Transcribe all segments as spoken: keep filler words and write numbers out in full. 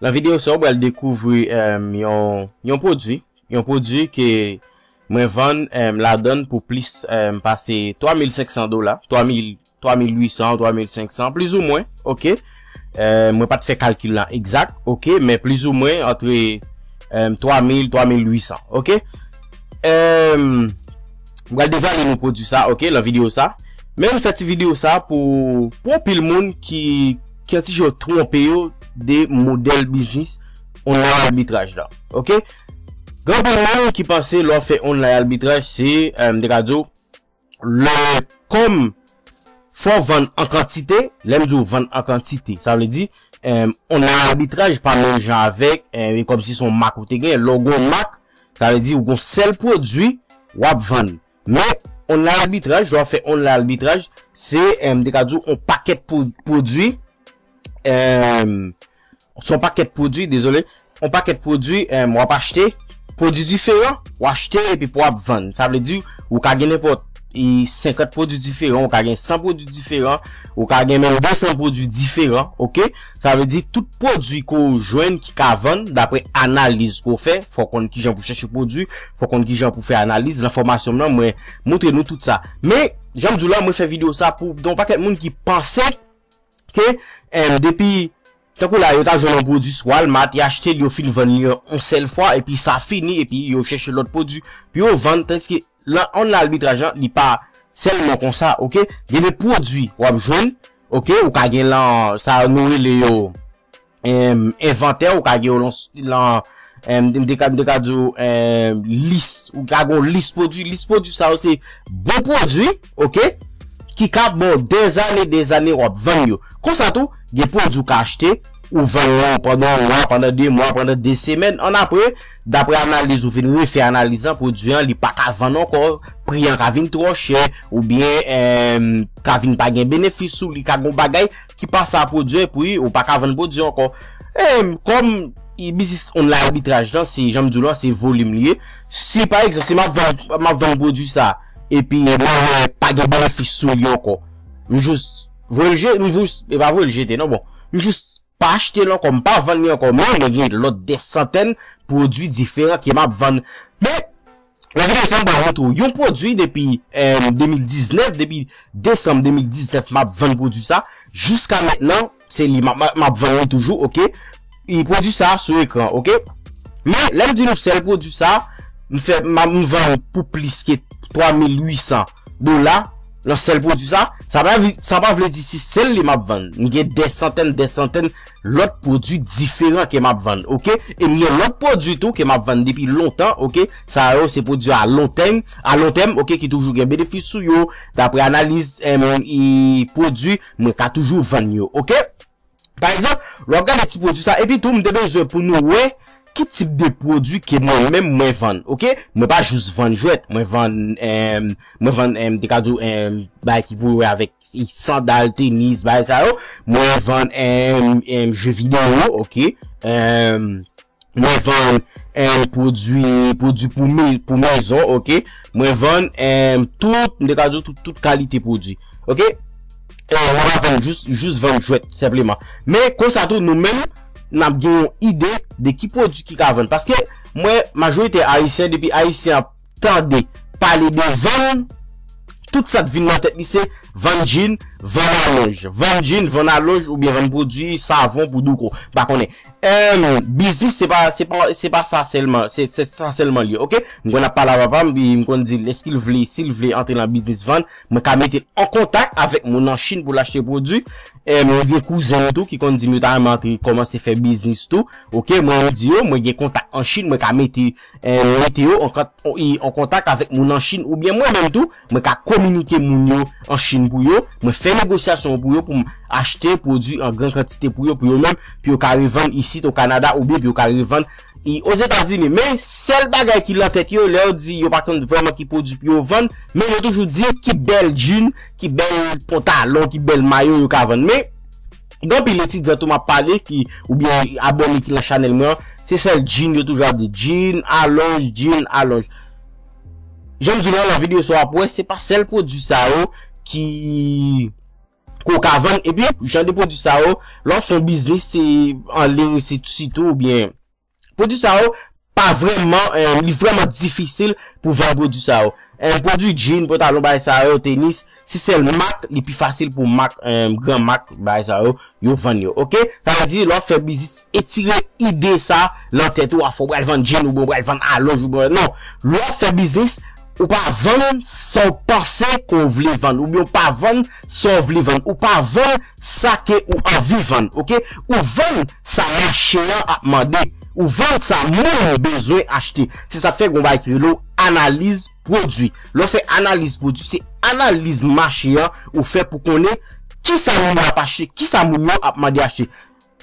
Nan videyo sa, w pral dekouvri, em, yon, yon pwodui, yon pwodui ke mwen vann, em, ladan l pou plis, em, pase twa mil senk san dola, twa mil, twa mil uit san, twa mil senk san, plizoumwen, oke? Em, mwen pa t fè kalkil la egzak, oke? Men plizoumwen antre, em, twa mil, twa mil uit san, oke? Em, m pral devwale nou pwodui sa, oke, nan videyo sa. Men m fè ti videyo sa pou, pou anpil moun ki, ki yon ti jan twonpe yo de modèl biznis online arbitraj la, oke? Gen anpil moun ki panse lè w fè online arbitraj, se, em, m te ka di w, lè kòm fò w vann an kantite, lè m di w vann an kantite, sa vle di, em, online arbitraj pa menm jan avèk, em, e kòmsi se yon mak ou te gen, lè w gen yon mak, sa vle di ou gen yon sèl pwodui w ap vann. Men, online arbitraj, lè w ap fè online arbitraj, se, em, m te ka di w, yon pakèt pwo-, pwodui, em, se yon pakèt pwodui, dezole, yon pakèt pwodui, em, w ap achte, pwodui diferan, w achte epi pou w ap vann. Sa vle di, ou ka gen nenpòt, e, senkant pwodui diferan, ou ka gen san pwodui diferan, ou ka gen menm de san pwodui diferan, oke? Sa vle di, tout pwodui ke w jwenn ki ka vann, dapre analiz ke w fè, fò w konn kijan pou chèche pwodui, fò w konn kijan pou fè analiz. Nan fòmasyon m nan, mwen montre nou tout sa. Men, jan m di w la, mwen fè videyo sa pou gen yon pakèt moun ki panse ke, em, depi, tankou la, yo ta jwenn yon pwodui sou Walmart, y achte l, yo fin vann li yon, yon sèl fwa, epi sa fini, epi yo chèche lòt pwodui pou yo vann, tandiske lan online arbitraj lan, li pa sèlman konsa, oke? Gen de pwodui w ap jwenn, oke? Ou ka gen lan, sa nou rele yo, em, envantè, ou ka gen yo lan, lan, em, m te ka, m te ka di w, em, lis, ou ka gen yon lis pwodui, lis pwodui sa yo se bon pwodui, oke? Ki ka ba w dèzane, dèzane w ap vann yo. Konsa tou, gen pwodui ou ka achte, ou vann yo pandan yon mwa, pandan de mwa, pandan de semèn, annapre, dapre analiz ou vin refè analiz lan, pwodui an, li pa ka vann ankò, pri an ka vin twò chè, oubyen, em, ka vin pa gen benefis sou li, ka gen yon bagay ki pase a pwodui an, epi ou pa ka vann pwodui an ankò. Em, kòm i biznis online arbitraj lan, se, jan m di w lan, se volim li ye. Si, pa egzanp, si m ap vann, m ap vann pwodui sa, epi mwen wè pa gen benefis sou li ankò, m jis voye l je-, m jis, e pa voye l jete, non, bon. M jis pa achte l ankò, m pa vann li ankò, men mwen gen lòt dè santèn pwodui diferan ke m ap vann. Men, nan videyo sa, m pral montre w yon pwodui depi, em, de mil diznèf, depi desanm de mil diznèf, m ap vann pwodui sa. Jiska mentnan, se li m ap, m ap vann li toujou, oke? E pwodui sa sou ekran, oke? Men, lè m di nou sèl pwodui sa, m fè, m, m vann pou plis ke twa mil uit san dola nan sèl pwodui sa, sa pa vle, sa pa vle di se sèl li m ap vann. M gen dè santèn, dè santèn lòt pwodui diferan ke m ap vann, oke? E m gen lòt pwodui tou ke m ap vann depi lontan, oke? Sa yo se pwodui a lon tèm, a lon tèm, oke, ki toujou gen benefis sou yo, dapre analiz, em, e pwodui, mwen ka toujou vann yo, oke? Pa egzanp, lè w ap gade ti pwodui sa, epi tou, m te bezwen pou nou wè ki tip de pwodui ke mwen menm mwen vann, oke? Mwen pa jis vann jwèt, mwen vann, em, mwen vann, em, te ka di w, em, bagay ki pou wè avèk sandal, tenis, bagay sa yo. Mwen vann, em, em, je videyo, oke? Em, mwen vann, em, pwodui, pwodui pou me-, pou mezon, oke? Mwen vann, em, tout, m te ka di w tout, tout kalite pwodui, oke? Em, mwen pa vann jis, jis vann jwèt, senpleman. Men, konsa tou, nou menm, n ap gen yon ide de ki pwodui ki ka vann. Paske, mwen, majorite Ayisyen, depi Ayisyen ap tande pale de vann, tout sa k vin nan tèt li se vann djin, vann alonj. Vann djin, vann alonj, oubyen vann pwodui savon pou douko. M pa konnen. Em, biznis, se pa, se pa, se pa sa sèlman, se, se sa sèlman l ye, oke? M konn ap pale a papa m, epi m konn di l, èske l vle, si l vle antre nan biznis vann, mwen ka mete l an kontak avèk moun an Chin pou l achte pwodui. Em, mwen gen kouzen m tou ki konn di m yo ta renmen antre, kòmanse fè biznis tou, oke? Mwen, m di yo, mwen gen kontak an Chin, mwen ka mete, em, mete yo an kont-, i, an kontak avèk moun an Chin, oubyen mwen menm tou, mwen ka kominike moun yo an Chin pou yo, mwen fè negosyasyon pou yo, pou m achte pwodui an gran kantite pou yo, pou yo menm, pou yo ka revann isit o Kanada, oubyen pou yo ka revann i Ozetazini. Men, sèl bagay ki lan tèt yo, lè yo di yo pa konn vrèman ki pwodui pou yo vann, men yo toujou di ki bèl djin, ki bèl pantalon, ki bèl mayo yo ka vann. Men, gen anpil etidyan tou m ap pale ki, oubyen abòne ki lan chanèl mwen an, se sèl djin yo toujou ap di, djin, alonj, djin, alonj. Jan m di w lan, lan videyo sa w ap wè, se pa sèl pwodui sa yo ki, ke w ka vann. Epi, jan de pwodui sa yo, lè w fè yon biznis, se an liy, se sitou, oubyen pwodui sa yo pa vrèman, eh, li vrèman difisil pou vann pwodui sa yo. Eh, pwodui jean, pantalon, bagay sa yo, tenis, se sèl mak, li pi fasil pou mak, eh, gran mak, bagay sa yo, yo vann yo, oke? Sa vle di, lè w ap fè biznis, etire ide sa nan tèt ou, a fò w pral vann jean, oubyen w pral vann alonj, oubyen, non. Lè w ap fè biznis, ou pa vann sa w panse ke w vle vann, oubyen w pa vann sa w vle vann, ou pa vann sa ke ou anvi vann, oke? Ou vann sa mache an ap mande, ou vann sa moun bezwen achte. Se sa k fè gen yon bagay ki rele w analiz pwodui. Lè w fè analiz pwodui, se analiz mache an ou fè pou konnen kisa moun yo ap achte, kisa moun yo ap mande achte.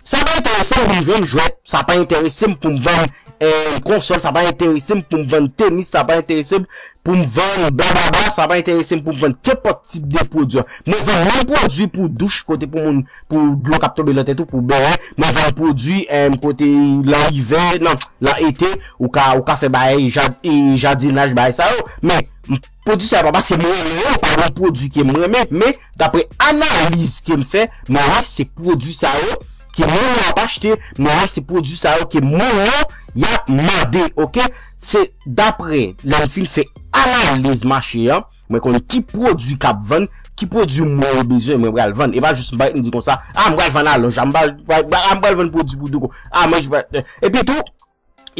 Sa pa enterese m pou m jwenn jwèt, sa pa enterese m pou m vann, eh, konsòl, sa pa enterese m pou m vann tenis, sa pa enterese m pou m vann blablabla, sa pa enterese m pou m vann kenpòt tip de pwodui. Mwen vann menm pwodui pou douch, kote pou moun, pou dlo k ap tonbe nan tèt ou, pou benyen. Mwen vann pwodui, eh, kote nan ivè, nan, nan ete, ou ka, ou ka fè bagay, ja-, eh, jadinaj, bagay sa yo. Men, m-, pwodui sa yo pa paske m renmen yo, pa yon pwodui ke m renmen, men daprè analiz ke m fè, mwen wè se pwodui sa yo ke moun yo ap achte, mwen wè se pwodui sa yo ke moun yo y ap mande, oke? Se daprè, lè m fin fè analiz mache an, mwen konn ki pwodui k ap vann, ki pwodui moun yo bezwen, mwen pral vann. E pa jis m parèt m di konsa, a, m pral vann alonj, a, m pral, pral, a, m pral vann pwodui pou douko. A, mwen, epi tou,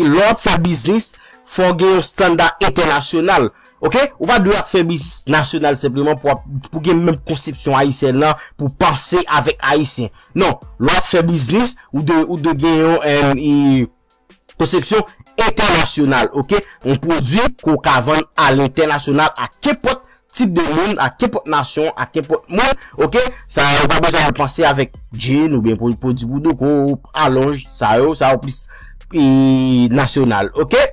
lè w ap fè biznis, fò w gen yon estanda entènasyonal. Oke? Ou pa dwe ap fè biznis nasyonal senpleman pou, ap- pou gen menm konsepsyon ayisyèn nan, pou panse avèk ayisyen. Non, lè w ap fè biznis, ou dwe, ou dwe gen yon, em, e, konsepsyon entènasyonal, oke? Yon pwodui ke w ka vann alentènasyonal a kenpòt tip de moun, a kenpòt nasyon, a kenpòt moun, oke? Sa, ou pa bezwen al panse avèk jean oubyen pwo- pwodui pou douko, alonj, sa yo, sa yo plis, e, nasyonal, oke?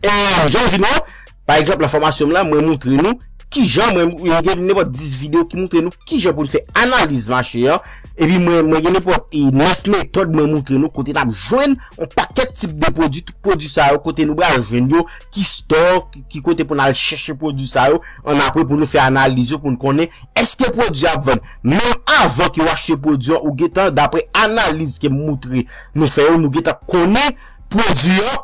E, jan m di nou, pa egzanp, nan fòmasyon m lan, mwen montre nou kijan, mwen, mwen gen nenpòt dis videyo ki montre nou kijan pou n fè analiz mache an. Epi mwen, mwen gen nenpòt, e, nèf metòd mwen montre nou kote n ap jwenn yon pakèt tip de pwodui, tout pwodui sa yo, kote nou pral jwenn yo, ki store, ki, ki kote pou n al chèche pwodui sa yo, annapre pou nou fè analiz yo, pou n konnen èske pwodui ap vann. Menm avan ke w achte pwodui an, ou gentan, daprè analiz ke m montre nou fè yo, nou gentan konnen pwodui an,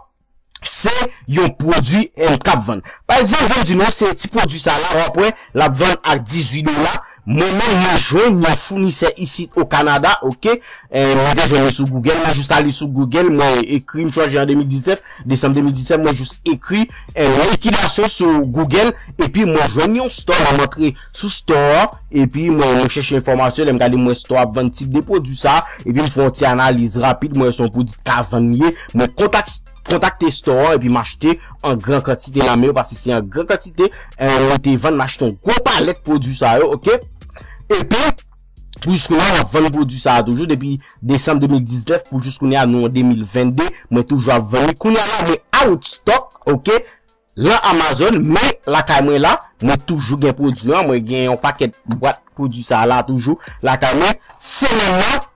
se yon pwodui, em, k ap vann. Pa egzanp, jan m di nou, se ti pwodui sa la, w ap wè, l ap vann ak dizuit dola. Mwen menm, mwen jwenn yon founisè isit o Kanada, oke? Em, mwen te jwenn li sou Google, mwen jis ale sou Google, mwen ekri, m chwazi an de mil diznèf, desanm de mil diznèf, mwen jis ekri, em, likidasyon sou Google, epi mwen jwenn yon store, mwen antre sou store an, epi mwen, mwen chèche enfòmasyon, lè m gade, mwen store ap vann tip de pwodui sa, epi m fè yon ti analiz rapid, mwen wè se yon pwodui k ka vann li ye, mwen kontak kontakte store an epi m achte an gran kantite nan men yo, paske se an gran kantite, eh, yo te vann, m achte yon gwo palèt pwodui sa yo, oke? Epi, pou jiskounye a, m ap vann pwodui sa a toujou, depi desanm de mil diznèf pou jiskounye a, nou an de mil vennde, mwen toujou ap vann li. Kounye a la, mwen out stock, oke? Lan Amazon, men lakay mwen la, mwen toujou gen pwodui an, mwen gen yon pakèt bwat pwodui sa a la toujou lakay mwen. Semèn nan,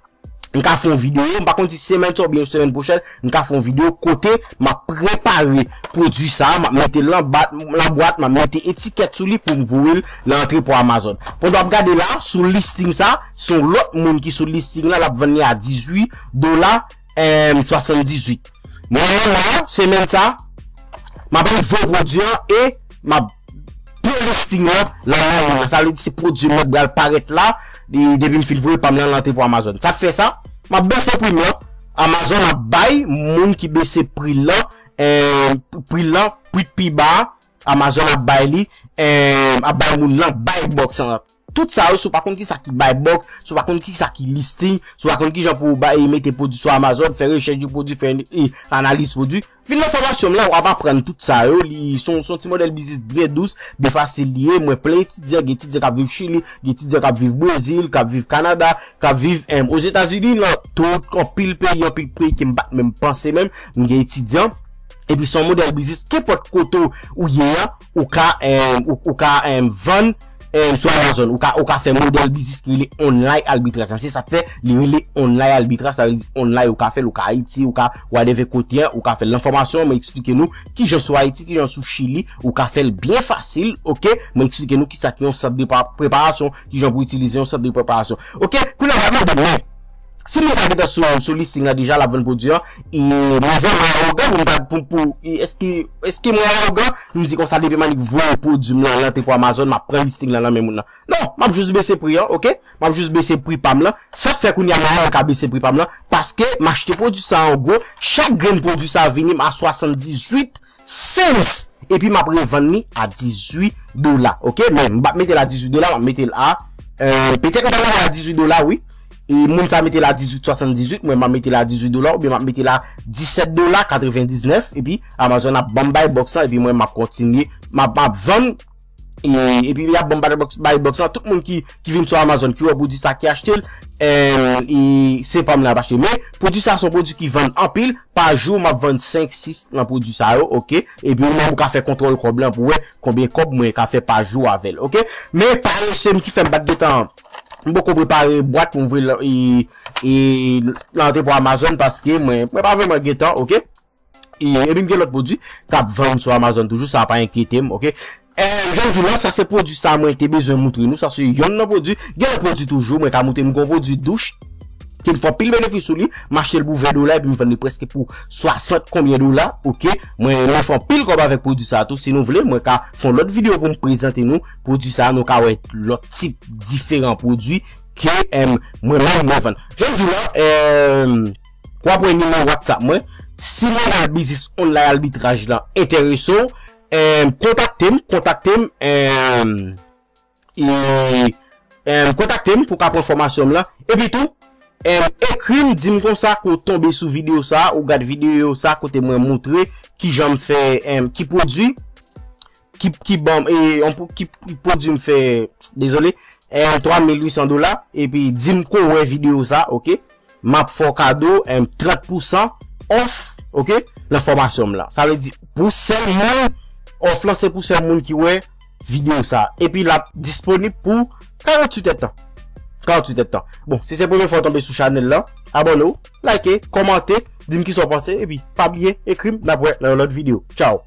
m ka fè yon videyo, m pa konn si semèn sa oubyen semèn pwochèn, m ka fè yon videyo kote m ap prepare pwodui sa a, m ap mete l nan bat, nan bwat, m ap mete etikèt sou li pou m voye l nan antrepo Amazon. Pandan w ap gade la, sou listing sa, se yon lòt moun ki sou listing la, l ap vann li a dizuit dola, em, swasanndizuit. Mwen menm la, semèn sa, m ap voye pwodui an e m ap pran listing lan nan men moun nan. Sa vle di se pwodui mwen k pral parèt la, e depi m fin voye pa m lan nan antrepo Amazon. Sa k fè sa? M ap bese pri m lan. Amazon ap bay moun ki bese pri lan, eh, pri lan, pri k pi ba a, Amazon ap bay li, eh, ap bay moun lan buy box lan. Tout sa yo, si w pa konn kisa ki buy box, si w pa konn kisa ki listing, si w pa konn kijan pou w bay, mete pwodui sou Amazon, fè rechèch de pwodui, fè, e, analiz pwodui, vin nan fòmasyon m lan, w ap aprann tout sa yo. Li se yon, se yon ti modèl biznis byen dous, byen fasil li ye. Mwen plen etidyan, gen etidyan k ap viv Chili, gen etidyan k ap viv Brezil, k ap viv Kanada, k ap viv, em, Ozetazini, nan tout, anpil peyi, anpil peyi ke m pa t menm panse menm, m gen etidyan. Epi se yon modèl biznis, kenpòt kote w ye a, ou ka, em, ou, ou ka, em, vann, eh, sou Amazon, ou ka, ou ka fè modèl biznis ki rele online arbitraj la. Se sa k fè li rele online arbitraj, sa vle di online ou ka fè l, ou ka Ayiti, ou ka whatever kote an, ou ka fè l. Nan fòmasyon, mwen eksplike nou kijan sou Ayiti, kijan sou Chili, ou ka fè l byen fasil, oke? Mwen eksplike nou kisa ki yon sant de pa-, preparasyon, kijan pou itilize yon sant de preparasyon. Oke, kounye a, mwen mande mwen, si moun sa gentan sou, sou listing la deja, l ap vann pwodui an, e mwen vrèman awogan, moun ta pou, pou, e èske, èske mwen awogan? M di konsa, depi m annik voye pwodui m lan, l antre pou Amazon, m ap pran listing lan nan men moun nan. Non, m ap jis bese pri an, oke? M ap jis bese pri pa m lan. Sa k fè kounye a mwen ka bese pri pa m lan? Paske m achte pwodui sa an gwo, chak grenn pwodui sa vini m a swasanndizuit cents. Epi m ap revann li a dizuit dola, oke? Men m p ap mete l a dizuit dola, m ap mete l a, euh, petèt m ta mete l a dizuit dola, wi. E moun sa mete l a dizuit swasanndizuit, mwen m ap mete l a dizuit dola, oubyen m ap mete l a disèt dola katrevendiznèf, epi Amazon ap ban m buy box lan, epi mwen m ap kontinye, m ap, m ap vann, e, epi y ap ban m buy box, buy box lan, tout moun ki, ki vin sou Amazon, ki wè pwodui sa, ki achte l, e, e se pa m nan ap achte. Men, pwodui sa se yon pwodui ki vann anpil, pa jou, m ap vann senk, sis nan pwodui sa yo, oke? Epi ou menm ou ka fè kontwòl kòb lan pou wè konbyen kòb mwen ka fè pa jou avè l, oke? Men pa se m ki fè m pa t gentan, m poko prepare bwat pou m voye l, e, e, l antre pou Amazon paske mwen, mwen pa vrèman gentan, oke? E, epi m gen lòt pwodui k ap vann sou Amazon toujou, sa pa enkyete m, oke? Eh, jan m di w la, sa se pwodui sa mwen te bezwen moutre nou, sa se yonn nan pwodui. Gen lòt pwodui toujou, mwen ka moutre nou, gen yon pwodui douch, ke m fè anpil benefis sou li, m achte l pou ven dola, epi m vann li prèske pou swasant konbyen dola, oke? Mwen, mwen fè anpil kòb avèk pwodui sa tou, si nou vle, mwen ka fè yon lòt videyo pou m prezante nou pwodui sa, nou ka wè lòt tip diferan pwodui ke, em, mwen menm mwen vann. Jan m di w la, em, w ap wè nimewo WhatsApp mwen. Si modèl biznis online arbitraj lan enterese w, em, kontakte m, kontakte m, em, e, em, kontakte m pou w ka pran fòmasyon m lan. Epi tou, em, ekri m, di m konsa ke w tonbe sou videyo sa, ou gad videyo sa kote mwen moutre kijan m fè, em, ki pwodui, ki, ki ban m, e, yon pwo-, ki, ki pwodui m fè, dezole, e, twa mil uit san dola, epi di m ke w wè videyo sa, oke? M ap fè w kado, em, trant pousan off, oke? Nan fòmasyon m lan. Sa vle di, pou sèl moun, off lan se pou sèl moun ki wè videyo sa. Epi l ap disponib pou karanntuit èdtan. Karanntuit èdtan. Bon, si se premye fwa w tonbe sou chanèl lan, abòne w, like, kòmante, di m kisa w panse, epi pa bliye, ekri m, n ap wè nan yon lòt videyo. Tchao!